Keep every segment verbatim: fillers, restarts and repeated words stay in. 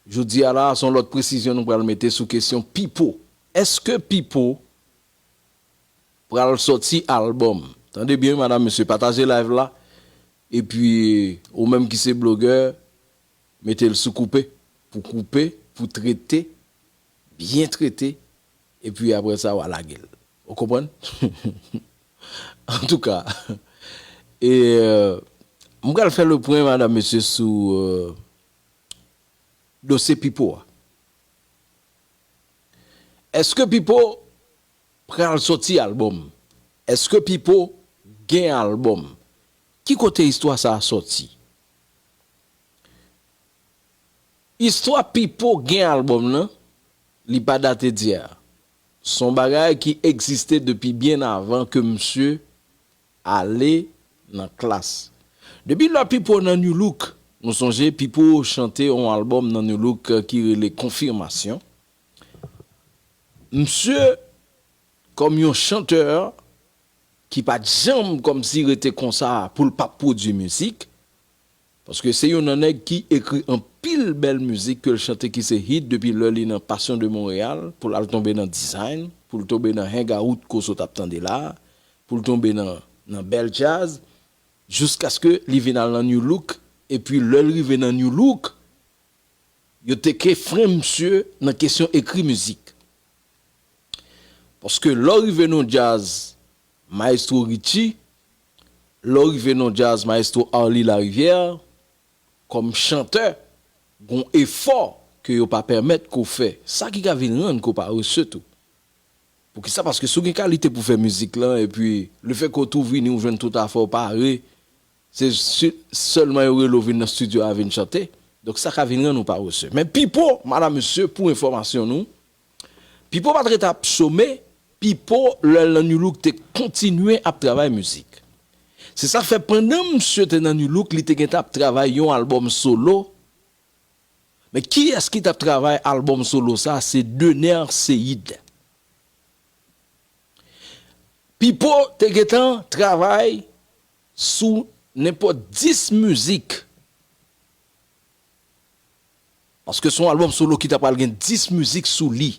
Jodi a la, se yon lòt presizyon nou pral mete sou kesyon Pipo. Èske Pipo pral sòti albòm? Tande byen, madam, mesye, pataje live la. Epi, ou menm ki se blogè, mete l sou koupe. Pou koupe, pou trete, byen trete. Epi apre sa, w a lage l. Ou konprann? Antouka, e, euh, m pral fè le pwen, madam, mesye, sou, euh, dosye Pipo a. Èske Pipo pral sòti albòm? Èske Pipo gen albòm? Ki kote istwa sa a sòti? Istwa Pipo gen albòm nan, li pa date dyè. Se yon bagay ki egziste depi byen avan ke misye ale nan klas. Depi lè Pipo nan Nu Look, nou sonje Pipo chante yon albòm nan Nu Look, eh, ki rele Konfimasyon. Misye, kòm yon chantè ki pa t janm kòmsi rete konsa pou l p ap pwodui mizik, paske se youn nan nèg ki ekri anpil bèl mizik ke l chante ki se hit depi lè li nan Passion de Montréal, pou l al tonbe nan Design, pou l tonbe nan Hangout ke w sot ap tande la, pou l tonbe nan, nan Bèl Djaz, jiskaske li vin al nan Nu Look, epi lè l rive nan Nu Look, yo te ke fren misye nan kesyon ekri mizik. Paske lè w rive nan djaz, Maestro Richie, lè w rive nan djaz, Maestro Arly Larivière, kòm chantè, gon efò ke yo pa pèmèt ke w fè. Sa ki ka vin rann ke w parese tou. Poukisa? Paske si w gen kalite pou fè mizik lan, epi lefètke w tou vini, ou jwenn tout afè w pare, se si, sèlman yo rele w vin nan estidyo a vin chante. Donk, sa ka vin rann ou parese. Men Pipo, madam, mesye, pou enfòmasyon nou, Pipo pa t ret ap chome, Pipo, lè l nan Nu Look, te kontinye ap travay mizik. Se sa k fè pandan misye te nan Nu Look, li te gentan ap travay yon albòm solo. Men kiyès ki t ap travay albòm solo sa? Se Dener Ceïde. Pipo te gentan travay sou nenpòt dis mizik. Paske se yon albòm solo ki ta pral gen dis mizik sou li.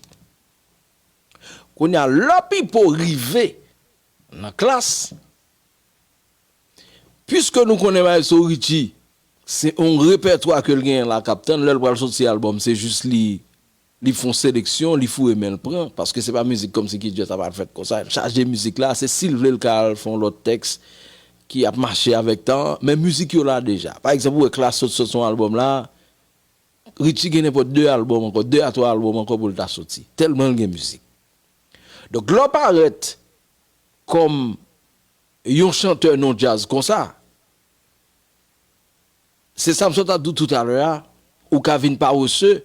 Kounye a, lè Pipo rive nan klas, piske nou konnen Maestro Richie, se yon repètwa ke l genyen la k ap tann, lè l pral soti albòm, se jis li, li fè yon seleksyon, li foure men l pran, paske se pa mizik kòmsi ki djè ta pral fèt konsa. Chaje mizik la, se si l vle l ka al fè yon lòt tèks ki ap mache avèk tan an, men mizik yo la deja. Pa egzanp, ou wè Klass sot, sot yon albòm la, Richie gen nenpòt de albòm ankò, de a twa albòm ankò pou l ta soti. Tèlman l gen mizik. Donk, lè w parèt kòm yon chantè non djaz konsa, se sa m sot ap di w toutalè a, ou ka vin parese,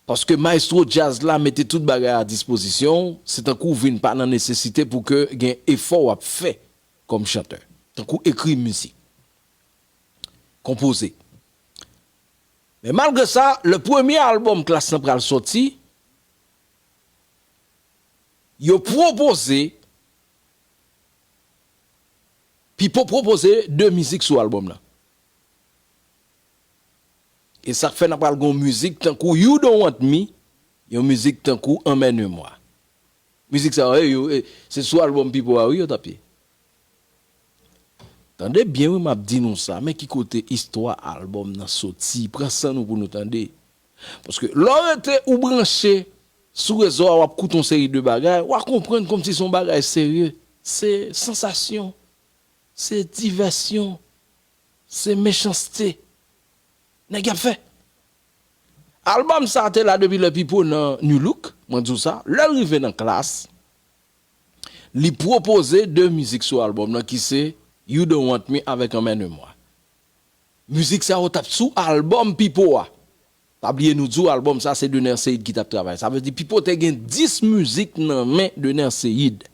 paske maestro djaz la mete tout bagay a dispozisyon w, se tankou w vin pa nan nesesite pou ke gen efò w ap fè kòm chantè. Tankou ekri mizik, konpoze. Men malgre sa, le premye albòm Klass lan pral sòti, yo pwopoze, Pipo pwopoze de mizik sou albòm lan. E sa k fè n ap pral gen yon mizik tankou You Don't Want Me, yon mizik tankou Emmène-moi. Mizik sa yo, yo, eh, se sou albòm Pipo a wi yo t ap ye. Tande byen wi, m ap di nou sa, men ki kote istwa albòm nan soti, pran san nou pou nou tande. Paske lè w rete ou branche sou rezo a, w ap koute yon seri de bagay, w a konprann kòmsi se yon bagay serye. Se sansasyon, se divèsyon, se mechanste nèg y ap fè. Albòm sa a te la depi lè Pipo nan Nu Look, mwen di w sa, lè l rive nan Klass, li pwopoze de mizik sou albòm nan ki se You Don't Want Me avèk Emmène-moi. Mizik sa yo t ap sou albòm Pipo a. Pa bliye nou di w albòm sa se Dener Ceïde ki t ap travay. Sa vle di Pipo te gen dis mizik nan men Dener Ceïde.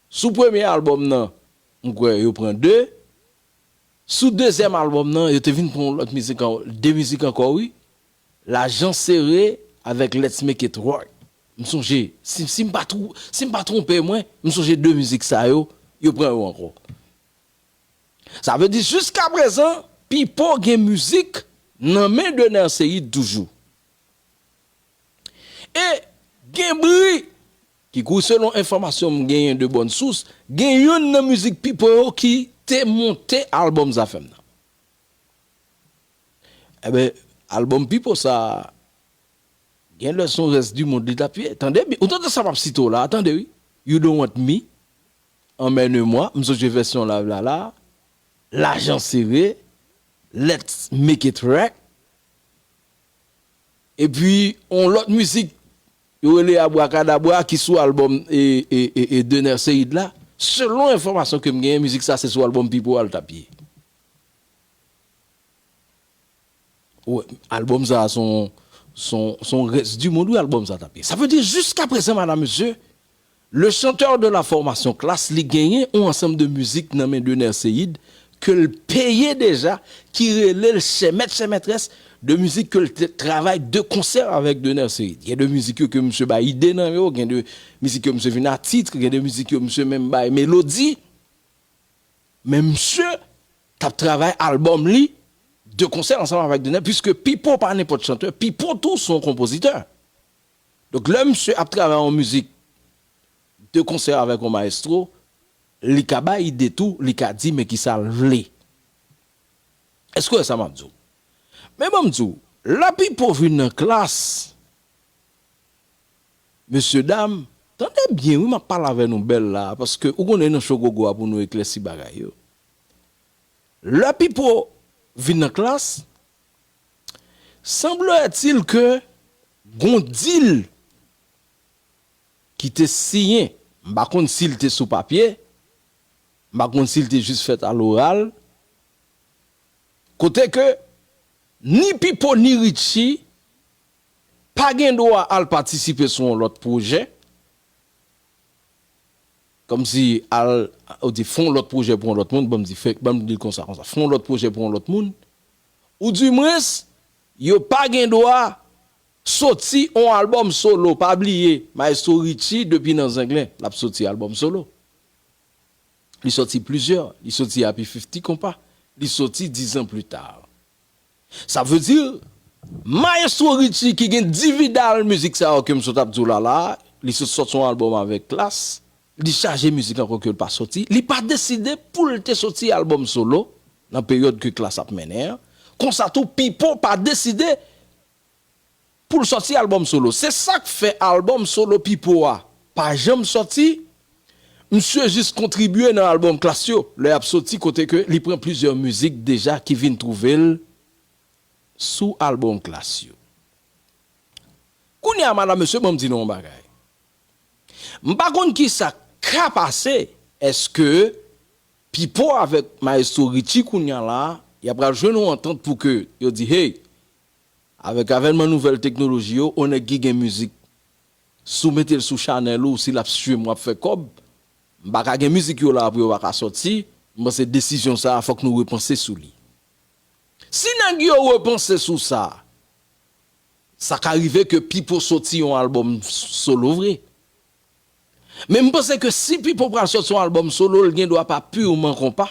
Sou premye albòm nan, m kwè yo pran de. Sou dezyèm albòm nan, yo te vin pran yon lòt mizik an, de mizik ankò wi. Lajan Sere avèk Let's Make It Work. M sonje, si, si m pa twou-, si m pa twonpe mwen, m sonje de mizik sa yo, yo pran yo ankò. Sa vle di jiskaprezan, Pipo gen mizik nan men Dener Ceïde toujou. E gen bri ki kouri, selon enfòmasyon m genyen de bòn sous, gen youn nan mizik Pipo yo ki te monte albòm Zafèm nan. Enben, albòm Pipo sa a, gen lè se yon rès di mond li t ap ye. Tande byen, ou tande sa m ap site w la, tande wi. You Don't Want Me, Emmène-moi, m sonje vèsyon live la la, Lajan Sere, Let's Make It Right, epi yon lòt mizik yo rele Abrakadabra ki sou albòm e, e, e, e Dener Ceïde la. Selon enfòmasyon ke m genyen, mizik sa se sou albòm Pipo a l t ap ye. Ou wè, albòm sa a se yon, se yon, se yon rès di mond, wi, albòm sa t ap ye. Sa vle di, jiska prezan, madam, mesye, le chanteur de la formation Klass, li genyen yon ansanm de mizik nan men Dener Ceïde, ke l peye deja, ki rele l chè mèt, chè mètrès, de mizik ke l te travay de konsè avèk Dener Ceïde. Gen de mizik yo ke misye bay ide nan yo, gen de mizik yo misye vin a tit, gen de mizik yo misye menm bay melodi. Men misye t ap travay albòm li de konsè ansanm avèk Dener, piske Pipo pa nenpòt chantè, Pipo tou se yon konpozitè. Donk, lè misye ap travay yon mizik de konsè avèk yon mayestwo, li ka bay ide tou, li ka di men kisa l vle. Èske w wè sa m ap di w? Men ban m di w, lè Pipo vin nan Klass, mesye dam, tande byen wi, m ap pale avè nou bèl la, paske ou konnen nan cho gogo a pou nou eklèsi bagay yo. Lè Pipo vin nan Klass, semblerait-il ke gon dil ki te siyen, m pa konn si l te sou papye, m pa konn si l te jis fèt a loral, kote ke ni Pipo ni Richie pa gen dwa al patisipe sou yon lòt pwojè, kòmsi al, ou di, fè yon lòt pwojè pou yon lòt moun, ban m di, fè, ban m di l konsa, konsa, fè yon lòt pwojè pou yon lòt moun, oudimwens, yo pa gen dwa soti yon albòm solo. Pa bliye, Maestro Richie, depi nan Zenglen, l ap soti albòm solo. Li soti plizyè. Li soti Happy fifty Konpa. Li soti Dix ans plus tard. Sa vle di, Maestro Richie ki gen dividal mizik sa yo ke m sot ap di w la la, li sot sòti yon albòm avèk Klass, li chaje mizik ankò ke l pa soti, li pa deside pou l te soti albòm solo nan peryòd ke Klass ap mennen an. Konsa tou, Pipo pa deside pou l sòti albòm solo. Se sa k fè albòm solo Pipo a pa janm sòti. Misye jis kontribye nan albòm Klass yo, lè y ap soti, kote ke li pran plizyè mizik deja ki vin twouve l sou albòm Klass yo. Kounye a, madam, mesye, ban m di nou yon bagay. M pa konn kisa k ka pase, èske Pipo avèk Maestro Richie kounye a la, y ap pral jwenn yon antant pou ke yo di, hey, avèk avènman nouvèl teknoloji yo, yon nèg ki gen mizik, si w mete l sou chanèl ou, si l ap stream, w ap fè kòb, m pa ka gen mizik yo la pou yo pa ka sòti, m panse desizyon sa a, fòk nou repanse sou li. Si nèg yo repanse sou sa, sa ka rive ke Pipo soti yon albòm solo vre. Men m panse ke si Pipo pral soti yon albòm solo, l gen dwa pa piman konpa.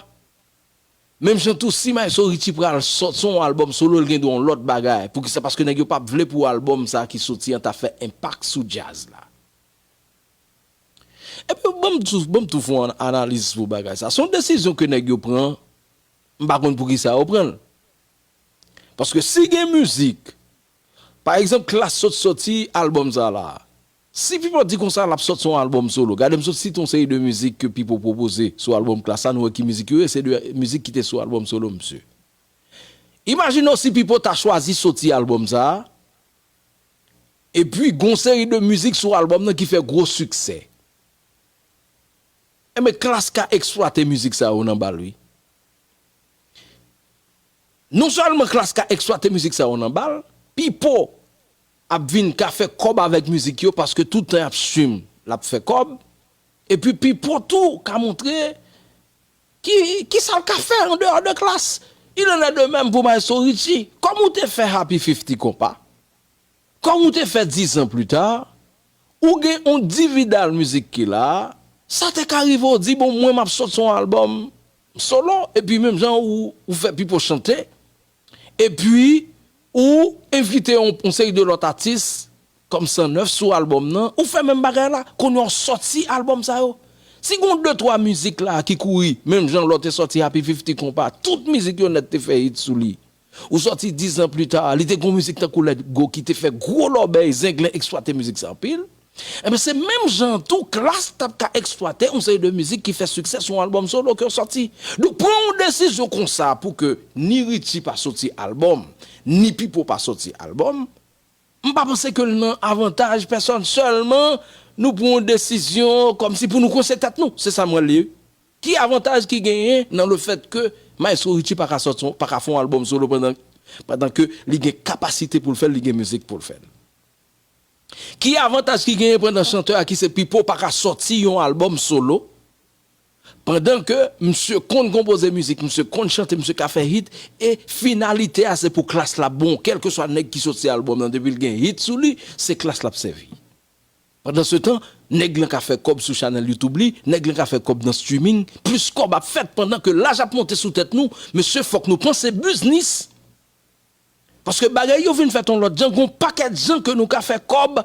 Menm jan tou, si Maestro Richie pral soti yon albòm solo, l gen dwa yon lòt bagay. Poukisa? Paske nèg yo p ap vle pou albòm sa ki soti an ta fè enpak sou djaz la. Epi, ban m tou, ban m tou fè yon analiz pou bagay sa. Se yon desizyon ke nèg yo pran, m pa konn poukisa yo pran l. Paske si gen mizik, pa egzanp, Klass sot soti albòm sa la. Si Pipo di konsa l ap sòti yon albòm solo, gade m sot site yon seri de mizik ke Pipo pwopoze sou albòm Klass la, nou wè ki mizik yo ye, se de mizik ki te sou albòm solo misye. Imajine w si Pipo ta chwazi soti albòm sa a, epi gon seri de mizik sou albòm nan ki fè gwo siksè. Enben, Klass ka eksplwate mizik sa yo nan ba l, wi. Non sèlman Klass ka eksplwate mizik sa yo nan ba l, Pipo ap vin ka fè kòb avèk mizik yo, paske tout tan y ap stream, l ap fè kòb. Epi Pipo tou ka montre ki, kisa l ka fè an deyò de Klass. Il en est de même pou Maestro Richie. Kòm ou te fè Happy fifty Konpa, kòm ou te fè Dix ans plus tard, ou gen yon dividal mizik ki la, sa te ka rive w di, bon, mwen m ap sòti yon albòm solo, epi menm jan ou, ou fè Pipo chante, epi Ou envite yon, yon seri de lòt atis kòm san nèf sou albòm nan, ou fè menm bagay la, kounye a w sòti albòm sa yo. Si gen de twa mizik la ki kouri, menm jan lòt te sòti Happy fifty Konpa, tout mizik yo nèt te fè hit sou li. Ou sòti diz an pli ta, li te gon mizik tankou Let Go ki te fè gwo lòbèy, Zenglen eksplwate mizik sa anpil. Ebyen, se menm jan tou Klass t ap ka eksplwate yon seri de mizik ki fè siksè sou yon albòm solo ke w sòti. Donk, pran yon desizyon konsa pou ke ni Richie pa sòti albòm, ni Pipo pa sòti albòm, m pa panse ke l nan avantaj pèsòn. Sèlman, nou pran yon desizyon kòmsi pou nou kwense tèt nou. Se sa m wè l ye. Ki avantaj ki genyen nan le fèt ke Maestro Richie pa ka sòti, pa ka fè yon albòm solo pandan, pandan ke li gen kapasite pou l fè l, li gen mizik pou l fè l? Ki avantaj ki genyen pandan chantè a ki se Pipo pa ka sòti yon albòm solo, pandan ke misye konn konpoze mizik, misye konn chante, misye ka fè hit, e finalite a se pou Klass la bon, kèlkeswa nèg ki sòti albòm nan, depi l gen hit sou li, se Klass l ap sèvi. Pandan se tan, nèg lan ka fè kòb sou chanèl YouTube li, nèg lan ka fè kòb nan streaming, plis kòb ap fèt pandan ke laj ap monte sou tèt nou, mesye, fòk nou panse biznis. Paske bagay yo vin fèt yon lòt jan, gon pakèt jan ke nou ka fè kòb.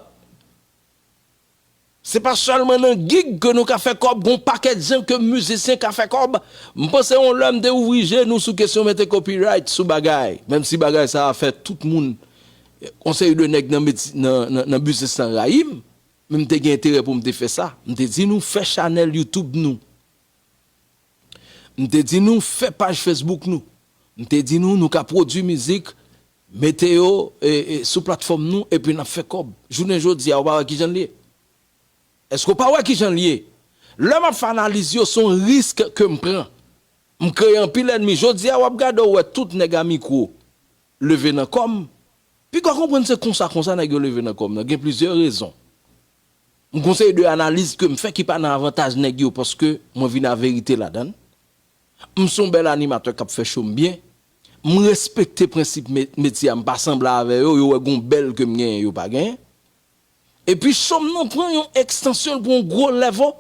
Se pa sèlman nan gig ke nou ka fè kòb, gon pakèt jan ke mizisyen ka fè kòb. M panse yon lè m te ouvri je nou sou kesyon mete copyright sou bagay, menm si bagay sa a fè tout moun, yon seri de nèg nan, meti- nan, nan, nan biznis lan rayi m, men m te gen enterè pou m te fè sa. M te di nou fè chanèl YouTube nou. M te di nou fè paj Facebook nou. M te di nou nou ka pwodui mizik, mete yo e, e, sou platfòm nou, epi n ap fè kòb. Jounen jodi a, ou pa wè kijan l ye? Èske w pa wè kijan l ye? Lè m ap fè analiz yo, se yon risk ke m pran. M kreye anpil ènmi. Jodi a, w ap gade, w wè tout nèg a mikwo leve nan kò m. Piga w konprann se konsa, konsa nèg yo leve nan kò m nan. Gen plizyè rezon. M gon seri de analiz ke m fè ki pa nan avantaj nèg yo, paske mwen vin a verite ladan l. M se yon bèl animatè k ap fè cho m byen. M respekte prensip me- metye a, m pa sanble avè yo, yo wè gon bèl ke m genyen, yo pa genyen. Epi cho m nan pran yon ekstansyon, l pran yon gwo level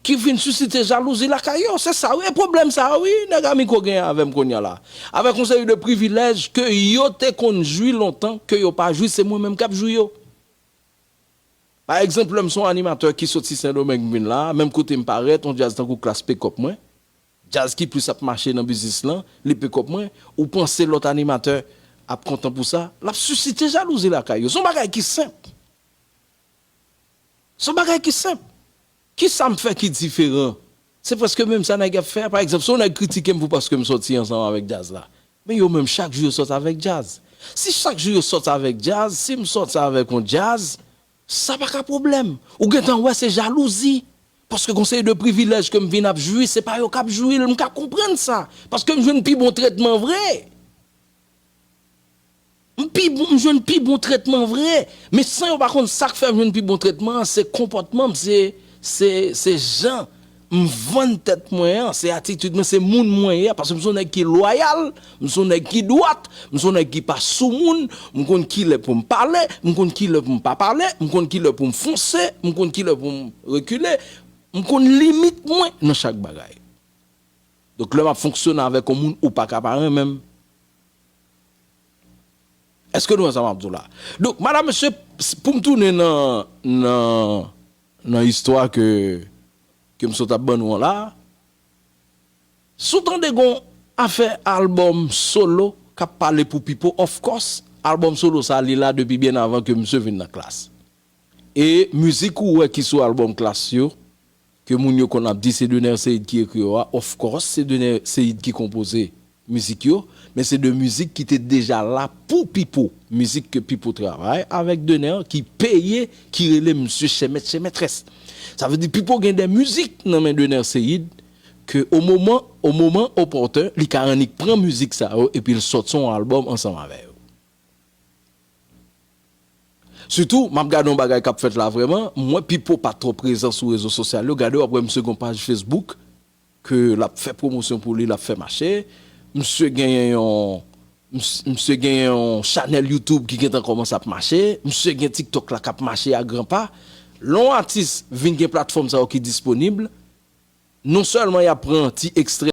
ki vin sisite jalouzi lakay yo. Se sa wi, e pwoblèm sa a wi, nèg a mikwo genyen avè m kounye a la. Avèk yon seri de privilèj ke yo te konn jwi lontan, ke yo pa jwi, se mwen menm k ap jwi yo. Pa egzanp, lè m se yon animatè ki soti Sendomeng vin la, menm kote m parèt, yon djaz tankou Klass pick up mwen, djaz ki plis ap mache nan biznis lan, li pick up mwen, ou panse lòt animatè ap kontan pou sa? L ap sisite jalouzi lakay yo. Se yon bagay ki senp. Se yon bagay ki senp. Kisa m fè ki diferan? Se prèske menm sa nèg ap fè a. Pa egzanp, si yon nèg kritike m pou paske m sòti ansanm avèk djaz la, men yo menm chak jou yo sòt avèk djaz. Si chak jou yo sòt avèk djaz, si m sòt avèk yon djaz, sa pa ka pwoblèm. Ou gentan wè se jalouzi. Paske gon seri de privilèj ke m vin ap jwi, se pa yo k ap jwi l. M ka konprann sa. Paske m jwenn pi bon tretman vre. M pi bon, m jwenn pi bon tretman vre. Men san yo pa konn sa k fè m jwenn pi bon tretman an, se konpòtman m, se, se, se jan m vann tèt mwen an, se atitid mwen, se moun mwen ye a, paske m se yon nèg ki lwayal, m se yon nèg ki dwat, m se yon nèg ki pa sou moun, m konn kilè pou m pale, m konn kilè pou m pa pale, m konn kilè pou m fonse, m konn kilè pou m rekile, m konn limit mwen nan chak bagay. Donk, lè m ap fonksyone avèk yon moun, ou pa ka pa renmen m. Èske nou wè sa m ap di w la? Donk, madam, mesye, s- pou m tounen nan, nan, nan istwa ke, ke m sot ap ban nou an la, si w tande gon afè albòm solo k ap pale pou Pipo, of course, albòm solo sa, li la depi byen avan ke misye vin nan Klass. E mizik ou wè ki sou albòm Klass yo, ke moun yo konn ap di se Dener Ceïde ki ekri yo a, of course, se Dener Ceïde ki konpoze mizik yo, men se de mizik ki te deja la pou Pipo. Mizik ke Pipo travay avèk Dener, ki peye, ki rele misye chè mèt, chè mètrès. Sa vle di Pipo gen de mizik nan men Dener Ceïde, ke o moman, o moman opòten, li ka annik pran mizik sa yo, epi l sòti yon albòm ansanm avè yo. Sitou, m ap gade yon bagay k ap fèt la vrèman, m wè Pipo pa twò prezan sou rezo sosyal yo, gade w ap wè misye gon paj Facebook, ke l ap fè pwomosyon pou li, l ap fè mache, misye genyen yon, mis- misye genyen yon chanèl YouTube ki gentan kòmanse ap mache, misye gen TikTok la k ap mache a gran pa. Lè yon atis vin gen platfòm sa yo ki disponib, non sèlman y ap pran ti ekstrè